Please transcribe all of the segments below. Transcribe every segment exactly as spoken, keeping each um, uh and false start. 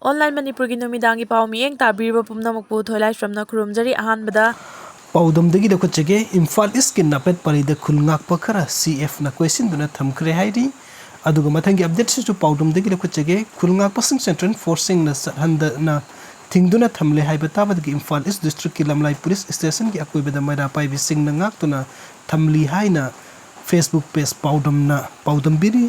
Online ꯃꯅꯤꯄꯨꯔꯒꯤ ꯅꯨꯃꯤꯗꯥꯡꯒꯤ ꯄꯥꯎ ꯃꯤꯠꯌꯦꯡ ꯇꯥꯕꯤꯔꯤꯕ ꯄꯨꯝꯅꯃꯛꯄꯨ ꯊꯣꯏꯂꯥꯏꯁ꯭ꯔꯝꯅ ꯈꯨꯔꯨꯝꯖꯔꯤ꯫ ꯑꯍꯥꯟꯕꯗ ꯄꯥꯎꯗꯝꯗꯒꯤ ꯂꯧꯈꯠꯆꯒꯦ꯫ ꯏꯝꯐꯥꯜ ꯏꯁꯀꯤ ꯅꯥꯄꯦꯠ ꯄꯂꯤꯗ ꯈꯨꯜ ꯉꯥꯛꯄ ꯈꯔ ꯁꯤ ꯑꯦꯐꯅ ꯀꯣꯏꯁꯤꯟꯗꯨꯅ ꯊꯝꯈ꯭ꯔꯦ ꯍꯥꯏꯔꯤ꯫ ꯑꯗꯨꯒ ꯃꯊꯪꯒꯤ ꯑꯞꯗꯦꯠꯁꯤꯁꯨ ꯄꯥꯎꯗꯝꯗꯒꯤ ꯂꯧꯈꯠꯆꯒꯦ꯫ ꯈꯨꯜ ꯉꯥꯛꯄꯁꯤꯡ ꯁꯦꯟꯇ꯭ꯔꯦꯜ ꯐꯣꯔꯁꯁꯤꯡꯅ ꯆꯠꯍꯟꯗꯅ ꯊꯤꯡꯗꯨꯅ ꯊꯝꯂꯦ ꯍꯥꯏꯕ ꯇꯥꯕꯗꯒꯤ ꯏꯝꯐꯥꯜ ꯏꯁ ꯗꯤꯁꯇ꯭ꯔꯤꯛꯀꯤ ꯂꯝꯂꯥꯏ ꯄꯨꯂꯤꯁ ꯁ꯭ꯇꯦꯁꯟꯒꯤ ꯑꯀꯣꯏꯕꯗ ꯃꯩꯔꯥ ꯄꯥꯏꯕꯤꯁꯤꯡꯅ ꯉꯥꯛꯇꯨꯅ ꯊꯝꯂꯤ ꯍꯥꯏꯅ ꯐꯦꯁꯕꯨꯛ ꯄꯦꯖ ꯄꯥꯎꯗꯝꯅ ꯄꯥꯎꯗꯝꯕꯤꯔꯤ꯫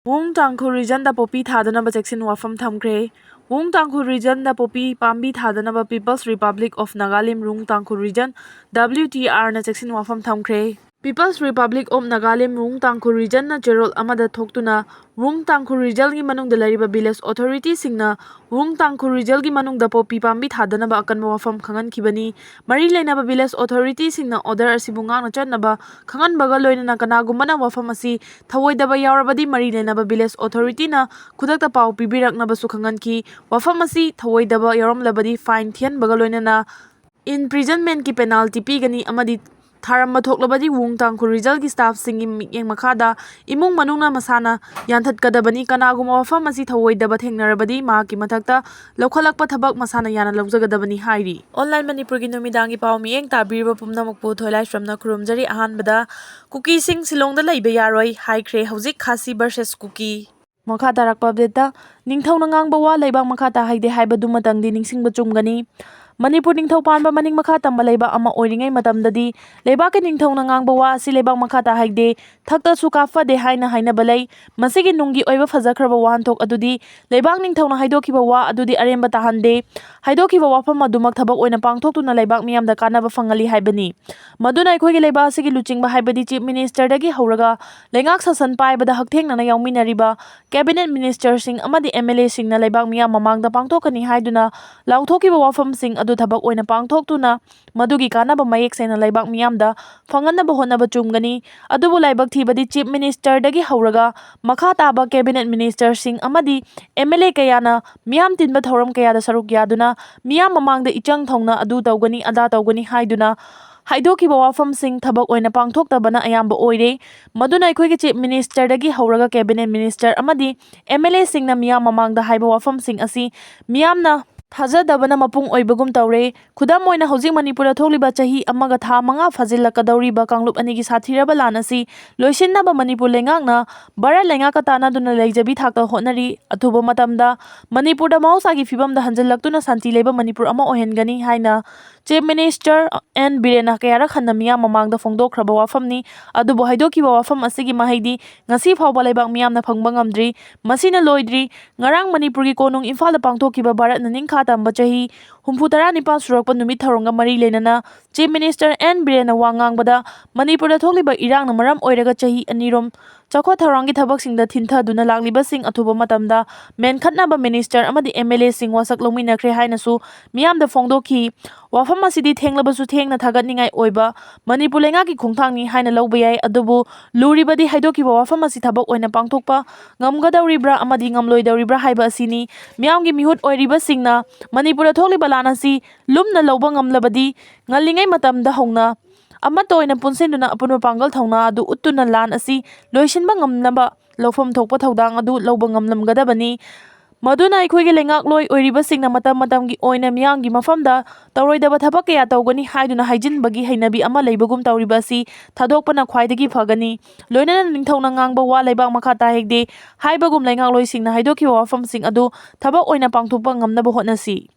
ꯋꯨꯡ ꯇꯥꯡꯈꯨꯜ ꯔꯤꯖꯟꯗ ꯄꯣꯄꯤ ꯊꯥꯗꯅꯕ ꯆꯦꯛꯁꯤꯟ ꯋꯥꯐꯝ ꯊꯝꯈ꯭ꯔꯦ꯫ ꯋꯨꯡ ꯇꯥꯡꯈꯨꯜ ꯔꯤꯖꯟꯗ ꯄꯣꯄꯤ ꯄꯥꯝꯕꯤ ꯊꯥꯗꯅꯕ People's Republic of Nagalim ꯔꯨꯡ Tangkhul region, W T R ꯅ ꯆꯦꯛꯁꯤꯟ ꯋꯥꯐꯝ ꯊꯝꯈ꯭ꯔꯦ꯫ People's Republic of Nagalim ꯔꯨꯡ ꯇꯥꯡꯈꯨꯜ ꯔꯤꯖꯟꯅ ꯆꯦꯔꯣꯜ ꯑꯃꯗ ꯊꯣꯛꯇꯨꯅ ꯋꯨꯡ ꯇꯥꯡꯈꯨꯜ ꯔꯤꯖꯟꯒꯤ ꯃꯅꯨꯡꯗ ꯂꯩꯔꯤꯕ ꯚꯤꯂꯦꯖ ꯑꯣꯊꯣꯔꯤꯇꯤꯁꯤꯡꯅ ꯋꯨꯡ ꯇꯥꯡꯈꯨꯜ ꯔꯤꯖꯟꯒꯤ ꯃꯅꯨꯡꯗ ꯄꯣꯄꯤ ꯄꯥꯝꯕꯤ ꯊꯥꯗꯅꯕ ꯑꯀꯟꯕ ꯋꯥꯐꯝ ꯈꯪꯍꯟꯈꯤꯕꯅꯤ꯫ ꯃꯔꯤ ꯂꯩꯅꯕ ꯚꯤꯂꯦꯖ ꯑꯣꯊꯣꯔꯤꯇꯤꯁꯤꯡꯅ ꯑꯣꯔꯗꯔ ꯑꯁꯤꯕꯨ ꯉꯥꯛꯅ ꯆꯠꯅꯕ ꯈꯪꯍꯟꯕꯒ ꯂꯣꯏꯅꯅ ꯀꯅꯥꯒꯨꯝꯕꯅ ꯋꯥꯐꯝ ꯑꯁꯤ ꯊꯧꯑꯣꯏꯗꯕ ꯌꯥꯎꯔꯕꯗꯤ ꯃꯔꯤ ꯂꯩꯅꯕ ꯚꯤꯂꯦꯖ ꯑꯣꯊꯣꯔꯤꯇꯤꯅ ꯈꯨꯗꯛꯇ ꯄꯥꯎ ꯄꯤꯕꯤꯔꯛꯅꯕꯁꯨ ꯈꯪꯍꯟꯈꯤ꯫ ꯋꯥꯐꯝ ꯑꯁꯤ ꯊꯧꯑꯣꯏꯗꯕ ꯌꯥꯎꯔꯝꯂꯕꯗꯤ ꯐꯥꯏꯟ ꯊꯤꯍꯟꯕꯒ ꯂꯣꯏꯅꯅ imprisonmentꯀꯤ ꯄꯦꯅꯥꯜꯇꯤ ꯄꯤꯒꯅꯤ ꯑꯃꯗꯤ ꯊꯥꯔꯝꯕ ꯊꯣꯛꯂꯕꯗꯤ ꯋꯨꯡ ꯇꯥꯡꯈꯨꯜ ꯔꯤꯖꯟꯒꯤ ꯁ꯭ꯇꯥꯐꯁꯤꯡꯒꯤ ꯃꯤꯠꯌꯦꯡ ꯃꯈꯥꯗ ꯏꯃꯨꯡ ꯃꯅꯨꯡꯅ ꯃꯁꯥꯅ ꯌꯥꯟꯊꯠꯀꯗꯕꯅꯤ꯫ ꯀꯅꯥꯒꯨꯝꯕ ꯋꯥꯐꯝ ꯑꯁꯤ ꯊꯧꯑꯣꯏꯗꯕ ꯊꯦꯡꯅꯔꯕꯗꯤ ꯃꯍꯥꯛꯀꯤ ꯃꯊꯛꯇ ꯂꯧꯈꯠꯂꯛꯄ ꯊꯕꯛ ꯃꯁꯥꯅ ꯌꯥꯅ ꯂꯧꯖꯒꯗꯕꯅꯤ ꯍꯥꯏꯔꯤ꯫ ꯑꯣꯟꯂꯥꯏꯟ ꯃꯅꯤꯄꯨꯔꯒꯤ ꯅꯨꯃꯤꯗꯥꯡꯒꯤ ꯄꯥꯎ ꯃꯤꯠꯌꯦꯡ ꯇꯥꯕꯤꯔꯤꯕ ꯄꯨꯝꯅꯃꯛꯄꯨ ꯊꯣꯏꯂꯥꯏꯁ꯭ꯔꯝꯅ ꯈꯨꯔꯨꯝꯖꯔꯤ꯫ ꯑꯍꯥꯟꯕꯗ ꯀꯨꯀꯤꯁꯤꯡ ꯁꯤꯂꯣꯡꯗ ꯂꯩꯕ ꯌꯥꯔꯣꯏ ꯍꯥꯏꯈ꯭ꯔꯦ꯫ ꯍꯧꯖꯤꯛ ꯈꯥꯁꯤ versus ꯀꯨꯀꯤ꯫ ꯃꯈꯥ ꯇꯥꯔꯛꯄ ꯑꯞꯗꯦꯠꯇ, ꯅꯤꯡꯊꯧꯅ ꯉꯥꯡꯕ ꯋꯥ ꯂꯩꯕꯥꯛ ꯃꯈꯥ ꯇꯥꯍꯩꯗꯦ ꯍꯥꯏꯕꯗꯨꯃꯇꯪꯗꯤ ꯅꯤꯡꯁꯤꯡꯕ ꯆꯨꯝꯒꯅꯤ꯫ ꯃꯅꯤꯄꯨꯔ ꯅꯤꯡꯊꯧ ꯄꯥꯟꯕ ꯃꯅꯤꯡ ꯃꯈꯥ ꯇꯝꯕ ꯂꯩꯕꯥꯛ ꯑꯃ ꯑꯣꯏꯔꯤꯉꯩ ꯃꯇꯝꯗꯗꯤ ꯂꯩꯕꯥꯛꯀꯤ ꯅꯤꯡꯊꯧꯅ ꯉꯥꯡꯕ ꯋꯥ ꯑꯁꯤ ꯂꯩꯕꯥꯛ ꯃꯈꯥ ꯇꯥꯍꯩꯗꯦ, ꯊꯛꯇꯁꯨ ꯀꯥꯞꯐꯗꯦ ꯍꯥꯏꯅ ꯍꯥꯏꯅꯕ ꯂꯩ꯫ ꯃꯁꯤꯒꯤ ꯅꯨꯡꯒꯤ ꯑꯣꯏꯕ ꯐꯖꯈ꯭ꯔꯕ ꯋꯥꯍꯟꯊꯣꯛ ꯑꯗꯨꯗꯤ ꯂꯩꯕꯥꯛ ꯅꯤꯡꯊꯧꯅ ꯍꯥꯏꯗꯣꯛꯈꯤꯕ ꯋꯥ ꯑꯗꯨꯗꯤ ꯑꯔꯦꯝꯕ ꯇꯥꯍꯟꯗꯦ꯫ ꯍꯥꯏꯗꯣꯛꯈꯤꯕ ꯋꯥꯐꯝ ꯑꯗꯨꯃꯛ ꯊꯕꯛ ꯑꯣꯏꯅ ꯄꯥꯡꯊꯣꯛꯇꯨꯅ ꯂꯩꯕꯥꯛ ꯃꯤꯌꯥꯝꯗ ꯀꯥꯟꯅꯕ ꯐꯪꯍꯜꯂꯤ ꯍꯥꯏꯕꯅꯤ꯫ ꯃꯗꯨꯅ ꯑꯩꯈꯣꯏꯒꯤ ꯂꯩꯕꯥꯛ ꯑꯁꯤꯒꯤ ꯂꯨꯆꯤꯡꯕ ꯍꯥꯏꯕꯗꯤ Chief Ministerꯗꯒꯤ ꯍꯧꯔꯒ ꯂꯩꯉꯥꯛ ꯁꯥꯁꯟ ꯄꯥꯏꯕꯗ ꯍꯛꯊꯦꯡꯅꯅ ꯌꯥꯎꯃꯤꯟꯅꯔꯤꯕ Cabinet Ministerꯁꯤꯡ ꯑꯃꯗꯤ MLAꯁꯤꯡꯅ ꯂꯩꯕꯥꯛ ꯃꯤꯌꯥꯝ ꯃꯃꯥꯡꯗ ꯄꯥꯡꯊꯣꯛꯀꯅꯤ ꯍꯥꯏꯗꯨꯅ ꯂꯥꯎꯊꯣꯛꯈꯤꯕ ꯋꯥꯐꯝꯁꯤꯡ ꯑꯗꯨ ꯊꯕꯛ ꯑꯣꯏꯅ ꯄꯥꯡꯊꯣꯛꯇꯨꯅ ꯃꯗꯨꯒꯤ ꯀꯥꯟꯅꯕ ꯃꯌꯦꯛ ꯁꯦꯡꯅ ꯂꯩꯕꯥꯛ ꯃꯤꯌꯥꯝꯗ ꯐꯪꯍꯟꯅꯕ ꯍꯣꯠꯅꯕ ꯆꯨꯝꯒꯅꯤ꯫ ꯑꯗꯨꯕꯨ ꯂꯥꯏꯕꯛ ꯊꯤꯕꯗꯤ Chief Ministerꯗꯒꯤ ꯍꯧꯔꯒ ꯃꯈꯥ ꯇꯥꯕ Cabinet Ministerꯁꯤꯡ ꯑꯃꯗꯤ MLA ꯀꯌꯥꯅ ꯃꯤꯌꯥꯝ ꯇꯤꯟꯕ ꯊꯧꯔꯝ ꯀꯌꯥꯗ ꯁꯔꯨꯛ ꯌꯥꯗꯨꯅ ꯃꯤꯌꯥꯝ ꯃꯃꯥꯡꯗ ꯏꯆꯪ ꯊꯧꯅ ꯑꯗꯨ ꯇꯧꯒꯅꯤ, ꯑꯗꯥ ꯇꯧꯒꯅꯤ ꯍꯥꯏꯗꯨꯅ ꯍꯥꯏꯗꯣꯛꯈꯤꯕ ꯋꯥꯐꯝꯁꯤꯡ ꯊꯕꯛ ꯑꯣꯏꯅ ꯄꯥꯡꯊꯣꯛꯇꯕꯅ ꯑꯌꯥꯝꯕ ꯑꯣꯏꯔꯦ꯫ ꯃꯗꯨꯅ ꯑꯩꯈꯣꯏꯒꯤ Chief Minister ꯗꯒꯤ ꯍꯧꯔꯒ Cabinet Minister ꯑꯃꯗꯤ M L A ꯁꯤꯡꯅ ꯃꯤꯌꯥꯝ ꯃꯃꯥꯡꯗ ꯍꯥꯏꯕ ꯋꯥꯐꯝꯁꯤꯡ ꯑꯁꯤ ꯃꯤꯌꯥꯝꯅ ꯊꯥꯖꯗꯕꯅ ꯃꯄꯨꯡ ꯑꯣꯏꯕꯒꯨꯝ ꯇꯧꯔꯦ꯫ ꯈꯨꯗꯝ ꯑꯣꯏꯅ, ꯍꯧꯖꯤꯛ ꯃꯅꯤꯄꯨꯔꯗ ꯊꯣꯛꯂꯤꯕ ꯆꯍꯤ ꯑꯃꯒ ꯊꯥ ꯃꯉꯥ ꯐꯥꯖꯤꯜꯂꯛꯀꯗꯧꯔꯤꯕ ꯀꯥꯡꯂꯨꯞ ꯑꯅꯤꯒꯤ ꯁꯥꯊꯤꯔꯕ ꯂꯥꯟ ꯑꯁꯤ ꯂꯣꯏꯁꯤꯟꯅꯕ ꯃꯅꯤꯄꯨꯔ ꯂꯩꯉꯥꯛꯅ ꯚꯥꯔꯠ ꯂꯩꯉꯥꯛꯀ ꯇꯥꯟꯅꯗꯨꯅ ꯂꯩꯖꯕꯤ ꯊꯥꯛꯇ ꯍꯣꯠꯅꯔꯤ꯫ ꯑꯊꯨꯕ ꯃꯇꯝꯗ ꯃꯅꯤꯄꯨꯔꯗ ꯃꯍꯧꯁꯥꯒꯤ ꯐꯤꯕꯝꯗ ꯍꯟꯖꯤꯜꯂꯛꯇꯨꯅ ꯁꯥꯟꯇꯤ ꯂꯩꯕ ꯃꯅꯤꯄꯨꯔ ꯑꯃ ꯑꯣꯏꯍꯟꯒꯅꯤ ꯍꯥꯏꯅ Chief Minister N. ꯕꯤꯔꯦꯟꯅ ꯀꯌꯥꯔꯛ ꯍꯟꯅ ꯃꯤꯌꯥꯝ ꯃꯃꯥꯡꯗ ꯐꯣꯡꯗꯣꯛꯈ꯭ꯔꯕ ꯋꯥꯐꯝꯅꯤ꯫ ꯑꯗꯨꯕꯨ ꯍꯥꯏꯗꯣꯛꯈꯤꯕ ꯋꯥꯐꯝ ꯑꯁꯤꯒꯤ ꯃꯍꯩꯗꯤ ꯉꯁꯤ ꯐꯥꯎꯕ ꯂꯩꯕꯥꯛ ꯃꯤꯌꯥꯝꯅ ꯐꯪꯕ ꯉꯝꯗ꯭ꯔꯤ꯫ ꯃꯁꯤꯅ ꯂꯣꯏꯗ꯭ꯔꯤ꯫ ꯉꯔꯥꯡ ꯃꯅꯤꯄꯨꯔꯒꯤ ꯀꯣꯅꯨꯡ ꯏꯝꯐꯥꯜꯗ ꯄꯥꯡꯊꯣꯛꯈꯤꯕ ꯚꯥꯔꯠꯅ ꯅꯤꯡꯈꯥ ꯇꯝꯕ ꯆꯍꯤ ꯍꯨꯝꯐꯨ ꯇꯔꯥꯅꯤꯄꯥꯜ ꯁꯨꯔꯛꯄ ꯅꯨꯃꯤꯠ ꯊꯧꯔꯝꯒ ꯃꯔꯤ ꯂꯩꯅꯅ Chief Minister N. ꯕꯤꯔꯦꯟꯅ ꯋꯥ ꯉꯥꯡꯕꯗ, ꯃꯅꯤꯄꯨꯔꯗ ꯊꯣꯛꯂꯤꯕ ꯏꯔꯥꯡꯅ ꯃꯔꯝ ꯑꯣꯏꯔꯒ ꯆꯍꯤ ꯑꯅꯤꯔꯣꯝ ꯆꯥꯎꯈꯠ ꯊꯧꯔꯥꯡꯒꯤ ꯊꯕꯛꯁꯤꯡꯗ ꯊꯤꯟꯊꯗꯨꯅ ꯂꯥꯛꯂꯤꯕꯁꯤꯡ ꯑꯊꯨꯕ ꯃꯇꯝꯗ ꯃꯦꯟꯈꯠꯅꯕ Minister ꯑꯃꯗꯤ M L A ꯁꯤꯡ ꯋꯥꯁꯛ ꯂꯧꯃꯤꯟꯅꯈ꯭ꯔꯦ ꯍꯥꯏꯅꯁꯨ ꯃꯤꯌꯥꯝꯗ ꯐꯣꯡꯗꯣꯛꯈꯤ꯫ ꯋꯥꯐꯝ ꯑꯁꯤꯗꯤ ꯊꯦꯡꯂꯕꯁꯨ ꯊꯦꯡꯅ ꯊꯥꯒꯠꯅꯤꯡꯉꯥꯏ ꯑꯣꯏꯕ ꯃꯅꯤꯄꯨꯔ ꯂꯩꯉꯥꯛꯀꯤ ꯈꯣꯡꯊꯥꯡꯅꯤ ꯍꯥꯏꯅ ꯂꯧꯕ ꯌꯥꯏ꯫ ꯑꯗꯨꯕꯨ ꯂꯨꯔꯤꯕꯗꯤ ꯍꯥꯏꯗꯣꯛꯈꯤꯕ ꯋꯥꯐꯝ ꯑꯁꯤ ꯊꯕꯛ ꯑꯣꯏꯅ ꯄꯥꯡꯊꯣꯛꯄ ꯉꯝꯒꯗꯧꯔꯤꯕ꯭ꯔꯥ ꯑꯃꯗꯤ ꯉꯝꯂꯣꯏꯗꯧꯔꯤꯕ꯭ꯔꯥ ꯍꯥꯏꯕ ꯑꯁꯤꯅꯤ꯫ ꯃꯤꯌꯥꯝꯒꯤ ꯃꯤꯍꯨꯠ ꯑꯣꯏꯔꯤꯕꯁꯤꯡꯅ ꯃꯅꯤꯄꯨꯔꯗ ꯊꯣꯛꯂꯤꯕ ꯂꯥꯟ ꯑꯁꯤ ꯂꯨꯝꯅ ꯂꯧꯕ ꯉꯝꯂꯕꯗꯤ ꯉꯜꯂꯤꯉꯩ ꯃꯇꯝꯗ ꯍꯧꯅ ꯑꯃꯠꯇ ꯑꯣꯏꯅ ꯄꯨꯟꯁꯤꯟꯗꯨꯅ ꯑꯄꯨꯟꯕ ꯄꯥꯡꯒꯜ ꯊꯧꯅꯥ ꯑꯗꯨ ꯎꯠꯇꯨꯅ ꯂꯥꯟ ꯑꯁꯤ ꯂꯣꯏꯁꯤꯟꯕ ꯉꯝꯅꯕ ꯂꯧꯐꯝ ꯊꯣꯛꯄ ꯊꯧꯗꯥꯡ ꯑꯗꯨ ꯂꯧꯕ ꯉꯝꯂꯝꯒꯗꯕꯅꯤ꯫ ꯃꯗꯨꯅ ꯑꯩꯈꯣꯏꯒꯤ ꯂꯩꯉꯥꯛꯂꯣꯏ ꯑꯣꯏꯔꯤꯕꯁꯤꯡꯅ ꯃꯇꯝ ꯃꯇꯝꯒꯤ ꯑꯣꯏꯅ ꯃꯤꯌꯥꯝꯒꯤ ꯃꯐꯝꯗ ꯇꯧꯔꯣꯏꯗꯕ ꯊꯕꯛ ꯀꯌꯥ ꯇꯧꯒꯅꯤ ꯍꯥꯏꯗꯨꯅ ꯍꯥꯏꯖꯤꯟꯕꯒꯤ ꯍꯩꯅꯕꯤ ꯑꯃ ꯂꯩꯕꯒꯨꯝ ꯇꯧꯔꯤꯕ ꯑꯁꯤ ꯊꯥꯗꯣꯛꯄꯅ ꯈ꯭ꯋꯥꯏꯗꯒꯤ ꯐꯒꯅꯤ꯫ ꯂꯣꯏꯅꯅ ꯅꯤꯡꯊꯧꯅ ꯉꯥꯡꯕ ꯋꯥ ꯂꯩꯕꯥꯛ ꯃꯈꯥ ꯇꯥꯍꯦꯛꯗꯦ ꯍꯥꯏꯕꯒꯨꯝ ꯂꯩꯉꯥꯛꯂꯣꯏꯁꯤꯡꯅ ꯍꯥꯏꯗꯣꯛꯈꯤꯕ ꯋꯥꯐꯝꯁꯤꯡ ꯑꯗꯨ ꯊꯕꯛ ꯑꯣꯏꯅ ꯄꯥꯡꯊꯣꯛꯄ ꯉꯝꯅꯕ ꯍꯣꯠꯅꯁꯤ꯫